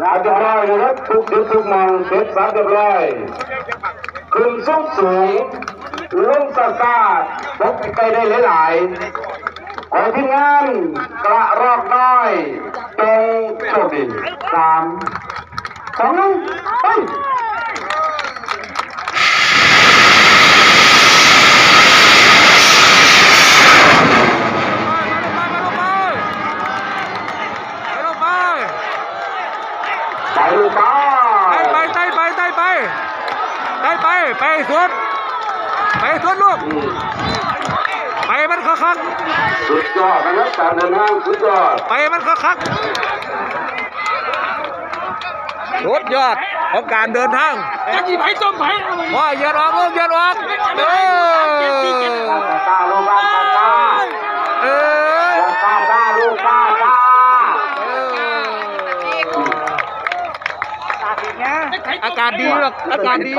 ງານຮຽບຮ້ອຍນະຄັບ ທຸກຈຸດທຸກໝ່ອງເສັດສັບຮຽບຮ້ອຍ ຂຶ້ນສູງໆ ລົງຊ້າໆ ຕົກໃກ້ໆ ໄດ້ຫຼາຍໆ ຂໍທີມງານກະລອກນ້ອຍ ຈົ່ງໂຊກດີ ສາມ ສອງ ໜຶ່ງ ໄປ! ໄປລູກໄປ ໄປລູກໄປ ໄຕ່ໄປ ໄຕ່ໄປ ໄຕ່ໄປ ໄຕ່ໄປ ໄປໃຫ້ສຸດ ໄປໃຫ້ສຸດລູກ ອືມ ໄປໃຫ້ມັນຄັກໆ ສຸດຍອດນະຄັບ ການເດີນທາງສຸດຍອດ ໄປໃຫ້ມັນຄັກໆ ສຸດຍອດຂອງການເດີນທາງ ຈັກຊິໃຜຕົ້ມໃຜ ເອົາ ໂອ້ຍ ຢຽດອອກລູກ ຢຽດອອກ ເອີ ຊ້າໆ ລູກ ຊ້າໆ ເອີ ຊ້າໆ ລູກ ຊ້າໆ ເອີ ອາກາດດີ ອາກາດດີ.